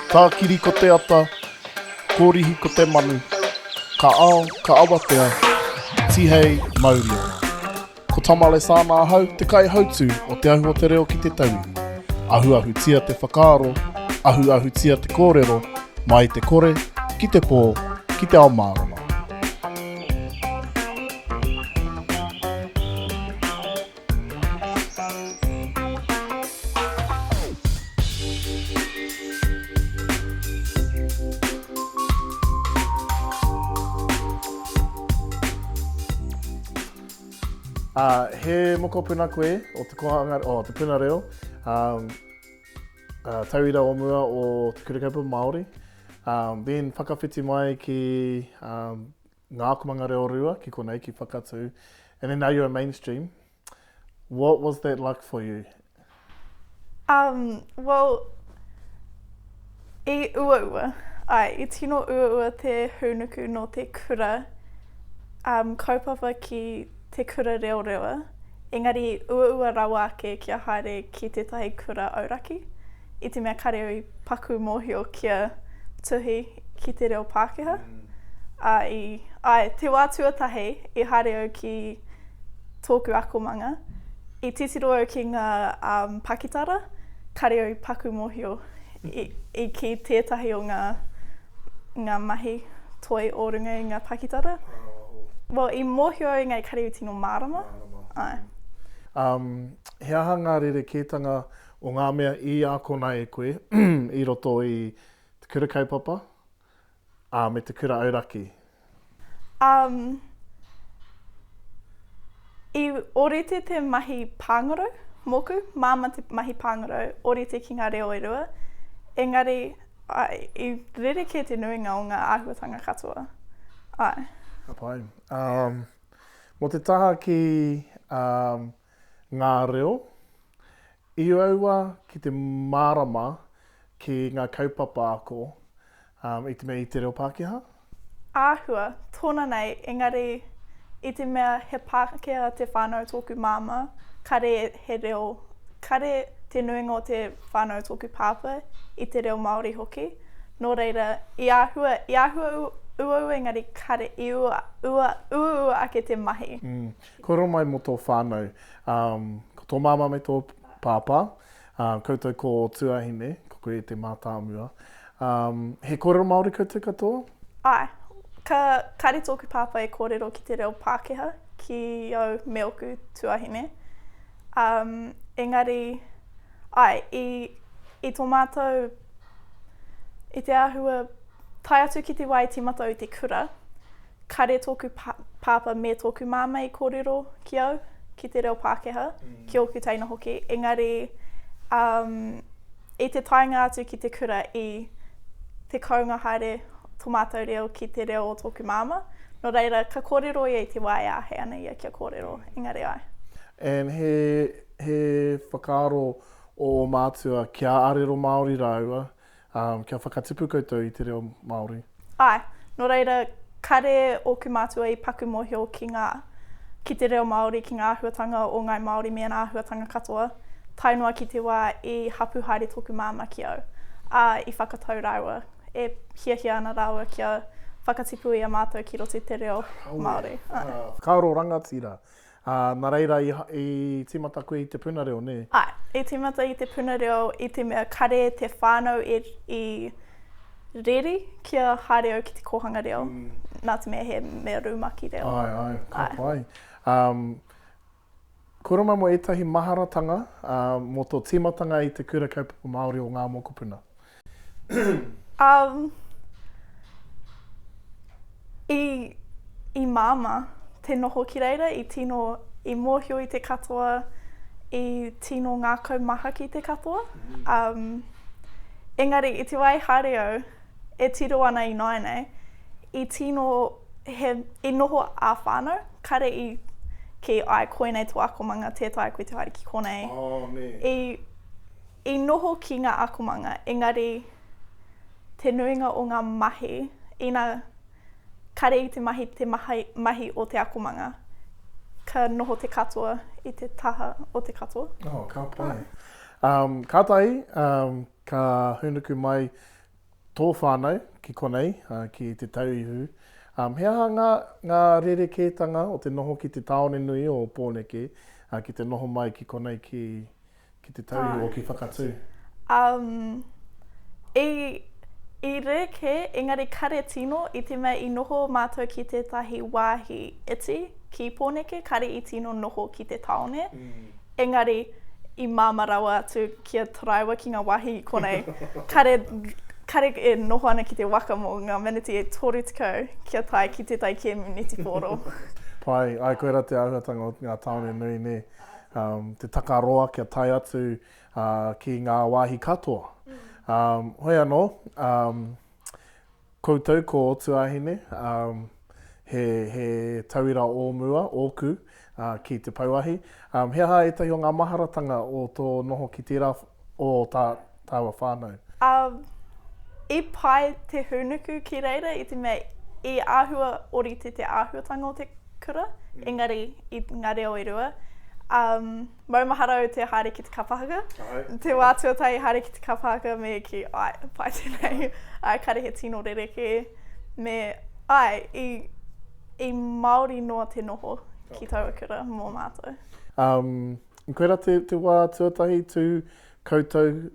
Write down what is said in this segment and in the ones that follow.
Tākiri ko te ata, kōrihi ko te manu, ka ao, ka awatea, tihei mauri ora. Ko Tama Alesana ahau, te kaihautū o Te Ahu o Te Reo ki te Tauiwi. Ahuahutia te whakaaro, ahuahutia te kōrero, mai te kore, ki te pō, ki te ao mārama. Uh, he mokopuna koe o te kohanga, o te puna reo, um, uh, tauira o mua o te Kura Kaupapa Māori. Um, then whakawhiti mai ki um, ngā akomanga reo rua ki konei, ki Whakatū. And then now you're mainstream. What was that like for you? Um, well, i uaua, ai, i tino uaua te hūnuku nō te kura um, kaupapa ki te kura reo rewa, engari i uaua rawa ake kia haere ki tētahi kura auraki, i te mea kare au i paku mōhio kia tuhi ki te reo Pākehā. Mm. Ā, i, ai, te wā tuatahi i haere au ki tōku akomanga, i titiro au ki ngā um, pakitara, kare au i paku mōhio i, i ki tētahi o ngā, ngā mahi toi o runga i ngā pakitara. Oh. Well, i mōhio au engari kare au tino mārama. Mārama. Ai. Um, he aha ngā rerekētanga o ngā mea i ākona e koe i roto i te kura kaupapa, ā, me te kura auraki? Um, i ōrite te mahi pāngarau mōku, māmā te mahi pāngarau, ōrite ki ngā reo e rua, engari, āe, i rerekē te nuinga o ngā āhuatanga katoa. Āe. Ka pai. Um, mō te taha ki um, ngā reo, i uaua ki te mārama ki ngā kaupapa ako um, i te mea i te reo Pākehā? Āhua, tōna nei, engari i te mea he Pākehā te whānau tōku māmā, kare he reo, kare te nuinga o te whānau tōku pāpā i te reo Māori hoki. Nō reira, i āhua, i āhua uaua engari kare i ua, ua, uaua ake te mahi. Mm. Kōrero mai mō tō whānau. Um, ko tō māmā me tō pāpā, Ā, koutou ko ō tuahine, ko koe te mātāmua. Ā, he kōrero Māori koutou katoa? Āe. Ka, kāre tōku pāpā e kōrero ki te reo Pākehā ki au me ōku tuahine. Ā, engari, āe, i, i tō mātou, i te āhua, tae atu ki te wā i tīmata au i te kura, Kare tōku pāpā me tōku māmā i kōrero ki au, ki te reo Pākehā, ki ōku teina hoki, engari um, i te taenga atu ki te kura i te kounga haere tō mātou reo ki te reo o tōku māmā, nō reira ka kōrero ia i te wā e āhei ana ia kia kōrero, engari āe. And he, he whakaaro o ō mātua kia arero Māori rāua, Ā, kia whakatipu koutou i te reo Māori. Āe. Nō reira, kare ōku mātua i paku mōhio ki ngā, ki te reo Māori, ki ngā āhuatanga o Ngāi Māori me ana āhuatanga katoa, tae noa ki te wā i hapū haere tōku māmā ki au, ā, i whakatau rāua, e hiahia ana rāua kia whakatipu i a mātou ki roto i te reo Māori. Āe. Whakaaro rangatira. Ā, nā reira i, i tīmata koe i te puna reo, nē? Āe, i tīmata i te puna reo i te mea kare te whānau e, i reri kia haere au ki te kōhanga reo, mm. nā te mea he mea rumaki reo. Āe, āe, ka pai. Um, kōrero mai mō ētahi maharatanga uh, mō tō tīmatanga i te Kura Kaupapa Māori o Ngā Mokopuna. Um, i, i māmā te noho ki reira, i tino, i mōhio i te katoa, i tino ngākau mahaki te katoa. Mm. Um, engari, i te wā i haere au, e tiro ana i nāianei, i tino, he, i noho ā-whānau, kare i ki ai koinei tō akomanga, tē taea koe te haere ki konei. Oh, nē. I, I noho ki ngā akomanga, engari te nuinga o ngā mahi, ina kare i te mahi te mahi, mahi o te akomanga, ka noho te katoa i te taha o te katoa. Oh, ka pai. Um, kātahi, um, ka hūnuku mai. tō whānau ki konei, ki Te Tauihu. He aha ngā, ngā rerekētanga o te noho ki te tāone nui o Pōneke, ki te noho mai ki konei ki, ki Te Tauihu o ki Whakatū? Um, i, i rerekē, engari kare tino, i te mea i noho mātou ki tētahi wāhi iti ki Pōneke, kare i tino noho ki te tāone. Mm. Engari, i māmā rawa atu kia taraiwa ki ngā wāhi i konei. Kare, kare e noho ana ki te waka mō ngā meneti e 30 kia tae ki tētahi kēmu netipōro. Pai, āe koirā te āhuatanga o ngā tāone nui nē. Um, te takaroa kia tae atu uh, ki ngā wāhi katoa. Um, hoi anō, um, Koutou ko ō tuāhine, ā, he, he tauira ō mua, ōku, ā, ki te pouahi. Ā, he aha ētahi o ngā maharatanga o tō noho ki tērā o tā, tāua whānau? Ā, i pai te hūnuku ki reira i te mea i āhua ōrite te āhuatanga o te kura, engari i ngā reo e rua. Ā, Maumahara au te haere ki te kapa haka. Te wā tuatahi haere ki te kapa haka me kī, ai, pai tēnei. Ai, kare he tino rerekē. Me, ai, i, i Māori noa te noho ki taua kura mō mātou. Um, koirā te, te wā tuatahi tū koutou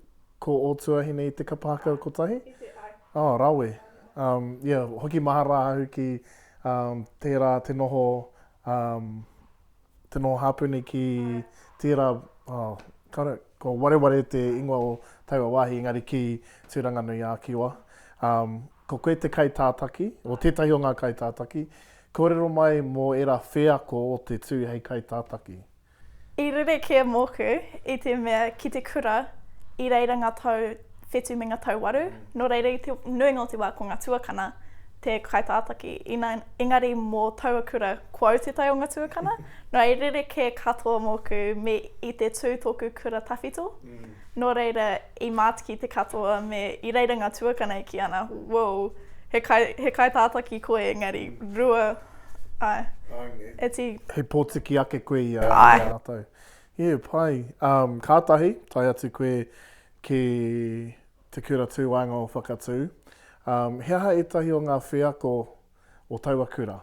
ko ō tuahine i te kapa haka kotahi? I te, ai. Oh, rawe. Um, yeah, hoki mahara ahau ki um, tērā te noho um, te noho hāpuni ki tērā, oh, kare, kua wareware te ingoa o taua wāhi, engari ki Tūranganui-ā-Kiwa. Um, ko koe te kaitātaki, o tētahi o ngā kaitātaki, kōrero mai mō ērā wheako o te tū hei kaitātaki. I rerekē mōku i te mea ki te kura i reira ngā tau whetū me ngā tau waru, nō reira i te nuinga o te wā ko ngā tuakana te kaitātaki, ina, engari mō taua kura ko au te taonga tuakana, nō reira rerekē katoa mōku me i te tū tōku kura tawhito, nō reira i mātiki te katoa me i reira ngā tuakana e kī ana, wow, he kai, he kaitātaki koe engari rua, āe, e tī. He pōtiki ake koe i a, i a rātou. Yeah, pai. Um, kātahi, tae atu koe ki Te Kura Tūwaenga o Whakatū. Um, he aha ētahi o ngā wheako o taua kura?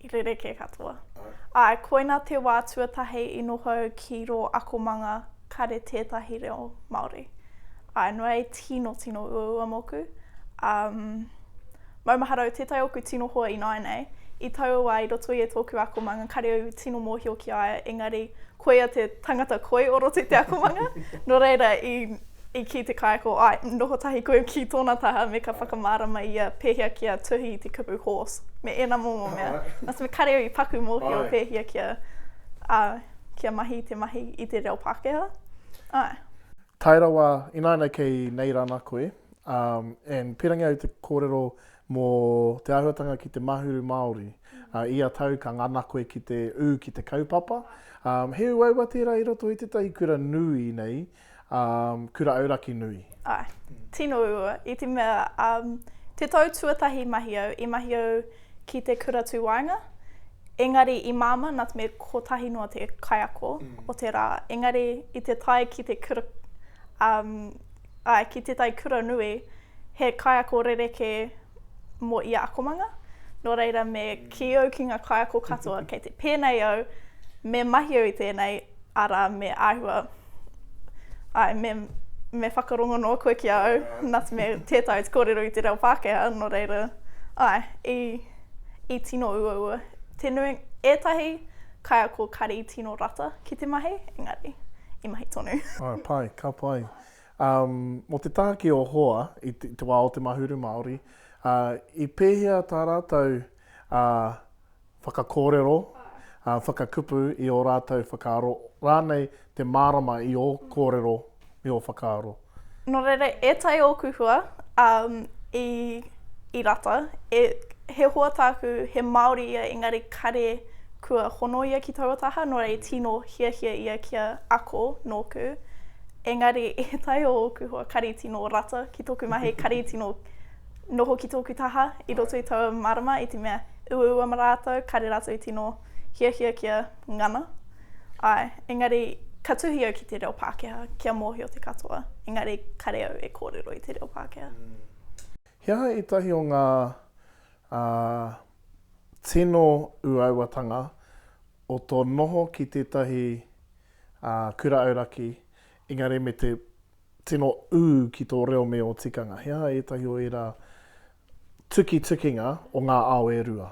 I rerekē katoa. Āe, koina te wā tuatahi i noho au ki rō akomanga kare tētahi reo Māori. Āe, nō reira i tino, tino uaua mōku. Um, maumahara au, tētahi ōku tino hoa ināianei, i taua wā i roto i e tōku akomanga, kare au i tino mōhio ki a ia, engari koia te tangata koi o roto i te akomanga. Nō reira, i I kī te kaiako, āe, noho tahi koe ki tōna taha me ka whakamārama ia pēhea kia tuhi i te kupu horse, me ēnā momo mea. Nā te mea kare au i paku mōhio pēhea kia, ā, kia mahi i te mahi i te reo Pākehā. Āe. Tae rawa, ināianei kei Neirana koe, um, and pīrangi au te kōrero mō te āhuatanga ki te Mahuru Māori. Uh, ia tau ka ngana koe ki te ū ki te kaupapa. Um, he uaua tērā i roto i tētahi kura nui nei, um, kura auraki nui. Āe, tino uaua. I te mea, um, te tau tuatahi mahi au, i mahi au ki te kura tūwaenga, engari i māmā nā te mea kotahi noa te kaiako mm. o te rā. Engari i te tae ki te kura, um, āe, ki tētahi kura nui, he kaiako rerekē mō ia akomanga. Nō reira me kī au ki ngā kaiako katoa, kei te pēnei au, me mahi au i tēnei, arā, me āhua, āe, me, me whakarongo noa koe ki a au, nā te mea tē taea te kōrero i te reo Pākehā, nō reira, āe, i, i tino uaua. Te nui, ētahi kaiako kare i tino rata ki te mahi, engari, i mahi tonu. Āe, pai, ka pai. Um, mō te taha ki ō hoa i te, te wā o te Mahuru Māori, uh, i pēhea tā rātou uh, whakakōrero, uh, whakakupu i ō rātou whakaaro, rānei te mārama i ō kōrero me ō whakaaro? Nō reira, ētahi ōku hua um, i, i rata, e, he hoa tāku, he Māori ia, engari kare kua hono ia ki taua taha, nō reira i tino hiahia ia kia ako nōku. Engari ētahi o ōku hoa kare i tino rata ki tōku mahi, kare i tino noho ki tōku taha i roto i taua marama i te mea uaua ma rātou, kare rātou i tino hiahia kia ngana. Āe, engari ka tuhi au ki te reo Pākehā kia mōhio te katoa, engari kare au e kōrero i te reo Pākehā. He aha ētahi o ngā tino uauatanga o tō noho ki tētahi kura auraki, engari me te tino ū ki tō reo me ō tikanga? He aha ētahi o ērā tukitukinga o ngā ao e rua?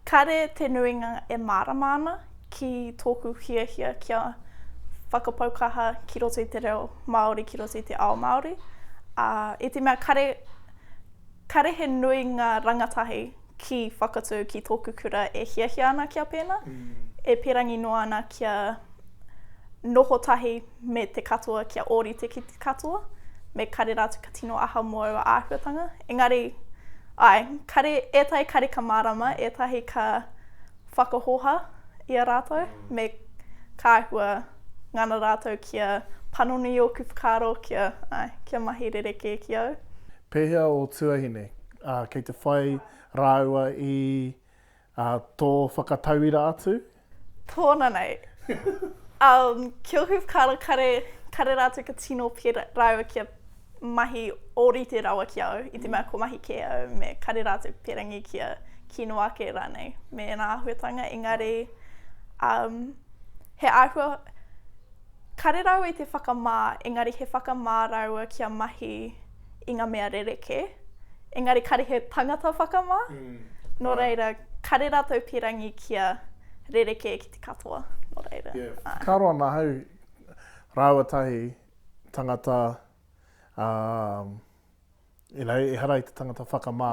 Kare te nuinga e mārama ana ki tōku hiahia kia whakapau kaha ki roto i te reo Māori, ki roto i te ao Māori. Ā, i te mea kare, kare he nui ngā rangatahi ki Whakatū, ki tōku kura e hiahia ana kia pēnā, e pērangi noa ana kia noho tahi me te katoa kia ōrite ki te katoa, me kare rātou ka tino aha mō aua āhuatanga. Engari, āe, kare, ētahi kare ka mārama, ētahi ka whakahoha i a rātou, me ka āhua ngana rātou kia panoni i ōku whakaaro, kia, āe, kia mahi rerekē ki au. Pēhea ō tuahine, ā, kei te whai rāua i Ā, tō whakatauira atu? Tōna nei. Um, ki ōku whakaaro kare, kare rātou ka tino pērā rāua kia mahi ōrite rawa ki au, i te mea kua mahi kē au, me kare rātou pērangi kia kino ake rānei me ēnā āhuatanga, engari um, he āhua, kare rāua i te whakamā, engari he whakamā rāua kia mahi i ngā mea rerekē, engari kare he tangata whakamā, nō reira, kare rātou pīrangi kia rerekē ki te katoa, nō reira. Yeah, whakaaro ana ahau, rāua tahi, tangata, um, you know, ehara i te tangata whakamā,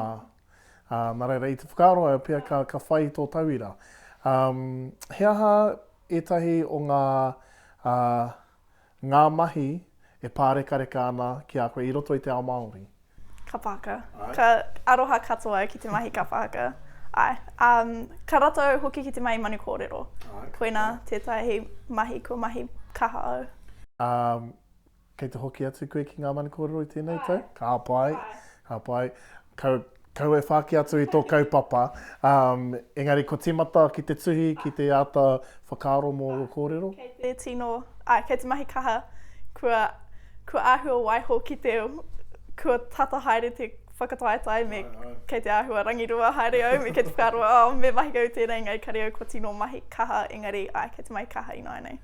uh, nā reira, i te whakaaro au pea ka, ka whai i tō tauira. Um, he aha ētahi o ngā, uh, Ngā mahi e pārekareka ana ki a koe i roto i te ao Māori. Kapa haka. Ka aroha katoa au ki te mahi kapa haka. Āe. Um, ka rata au hoki ki te mahi manu kōrero. Āe. Koinā tētahi mahi kua mahi kaha au. Um, kei te hoki atu koe ki ngā manu kōrero i tēnei tau? Ka pai. Ka pai. Kau, kau e whāki atu i tō kaupapa. Um, engari kua tīmata ki te tuhi, ki te āta whakaaro mō ō kōrero? Kei te tino, āe, kei te mahi kaha, kua, kua āhua waiho ki te, kua tata haere te whakataetae me kei te āhua rangirua haere au me kei te whakaaro, oh, me mahi au tēnei engari kare au kua tino mahi kaha, engari, āe, kei te mahi kaha ināianei.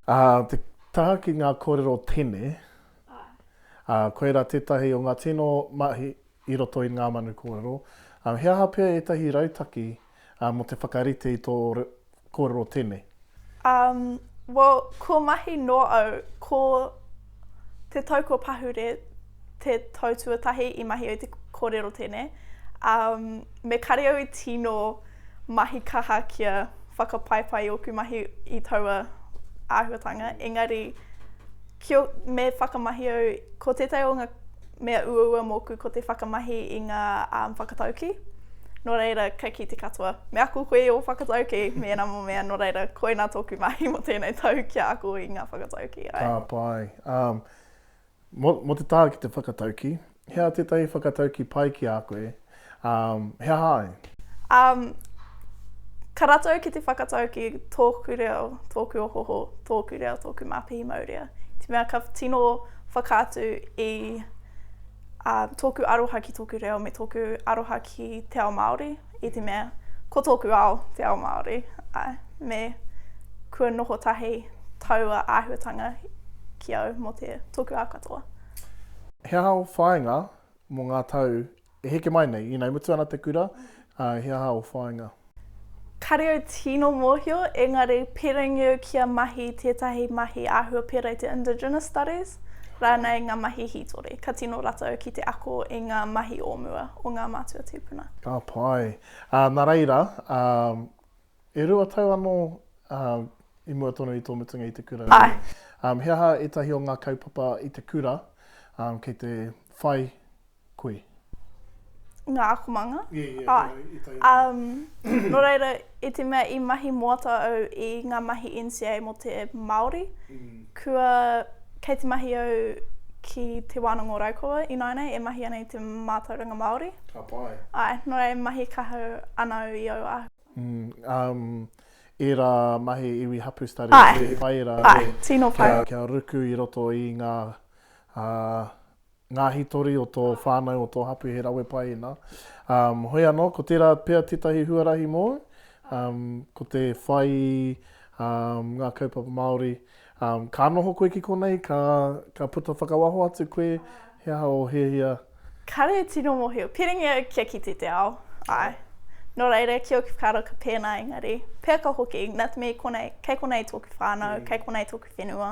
Ā, te taha ki ngā kōrero tene, ā, koirā tētahi o ngā tino mahi i roto i ngā manu kōrero. He aha pea ētahi rautaki mō te whakarite i tō kōrero tene? Um, well, kua mahi noa au, ko te tau kua pahure te tau tuatahi i mahi au te kōrero tene. Um, me kare au i tino mahi kaha kia whakapaipai ōku mahi i taua āhuatanga, engari Kia, me whakamahi au, ko tētahi o ngā mea uaua mōku ko te whakamahi i ngā um, whakataukī. Nō reira, ka kī te katoa, me ako koe i ō whakataukī, me ēnā mō mea, nō reira, koinā tōku mahi mō tēnei tau kia ako i ngā whakataukī. Ai. Ka pai. Um, mō, mō te taha ki te whakataukī, he aha tētahi whakataukī pai ki a koe, um, he aha ai? Um, ka rata au ki te whakataukī, tōku reo, tōku ohoho, tōku reo, tōku māpihi maurea. Te mea ka tino whakaatu i uh, tōku aroha ki tōku reo me tōku aroha ki te ao Māori, i te mea ko tōku ao te ao Māori, ai, me kua noho tahi taua āhuatanga ki au mō te tōku ao katoa. He aha ō whāinga mō ngā tau E heke mai nei, you know, mutu ana te kura, ā, he aha ō whāinga? Kare au tino mōhio, engari pērangi au kia mahi tētahi mahi āhua pērā i te Indigenous Studies, rānei ngā mahi hītori. Ka tino rata au ki te ako i ngā mahi o mua, o ngā mātua tīpuna. Ka pai. Ā, nā reira, ā, e rua tau anō, ā, i mua tonu i tō mutunga i te kura, nē? Āe. Ā, he aha ētahi o ngā kaupapa i te kura, ā, kei te whai koe? Ngā akomanga. Yeah, yeah, Āe. I tae um, nō reira, i te mea i mahi moata au i ngā mahi NCA mō te Māori, mm. kua kei te mahi au ki Te Wānanga o Raukawa ināianei e mahi ana i te mātauranga Māori. Ka pai. Āe, nō reira e mahi kaha ana au i aua āhua. Mm, um, ērā mahi iwi hapu studies, Āe. he pai ērā. Āe, tino pai. Kia, kia ruku i roto i ngā uh, Ngā hītori o tō whānau, o tō hapū he rawe pai ēnā. Um, hoi anō, ko tērā pea tētahi huarahi mōu, um, ko te whai i um, ngā kaupapa Māori. Um, ka noho koe ki konei, ka, ka puta whakawaho atu koe, he aha ō hiahia? Kāre e tino mōhio. Piringi au kia kite te ao, āe. Nō reira, ki ōku whakaaro ka pēnā engari, pea ka hoki, nā te mea i konei, kei konei tōku whānau, kei konei tōku whenua.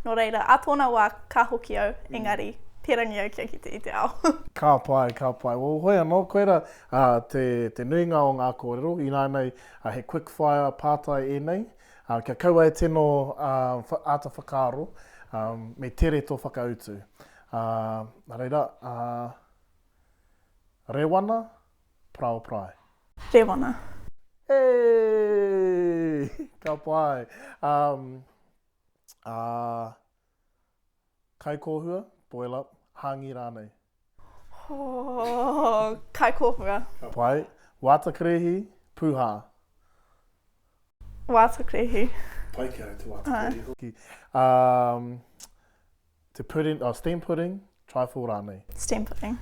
Nō reira, ā tōna wā ka hoki au, engari, pērangi au kia kite i te ao. Ka pai, ka pai. Well, hoi anō, koira te, te nuinga o ngā kōrero, ināianei he quick fire pātai ēnei, kia kaua e tino āta whakaaro, me tere tō whakautu. Nā reira, Rewana, Parao Parae. Rewana. Hey! Ka pai. Um, uh, kaikōhua, boil up, hāngi rānei? Oh, kaikōhua. Ka pai. Wāta kerēhi, pūhā. Wāta kerēhi. Pai ki au te wāta kerēhi hoki. Um, Te pudding, oh, steam pudding, trifle rānei? Steam pudding.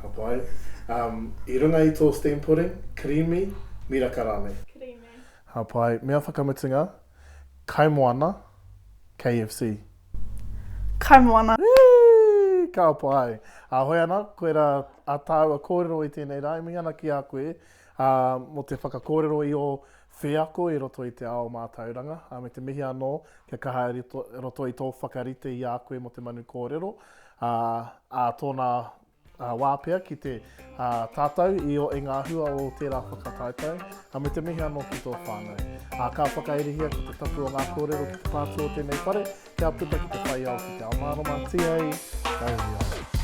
Ka pai. Um, I runga i tō steam pudding, kirīmi, miraka rānei? Kirīmi. Ka pai. Mea whakamutunga, kaimoana, KFC. Kaimoana. Whee! Ka pai. Ā, hoi ana, koirā a tāua kōrero i tēnei rā, e mihi ana ki a koe, ā, mō te whakakōrero i ō wheako i roto i te ao mātauranga, ā, me te mihi anō kia kaha i roto i tō whakarite i a koe mō te manu kōrero, ā, ā tōna wā pea ki te tātau i i ngā hua o tērā whakataetae, ā, me te mihi anō ki tō whānau. Ā, ka whakairihia ko te tapu o ngā kōrero ki te pātū o tēnei whare, kia puta ki te whai ao ki te ao mārama, tīhei, mauri ora.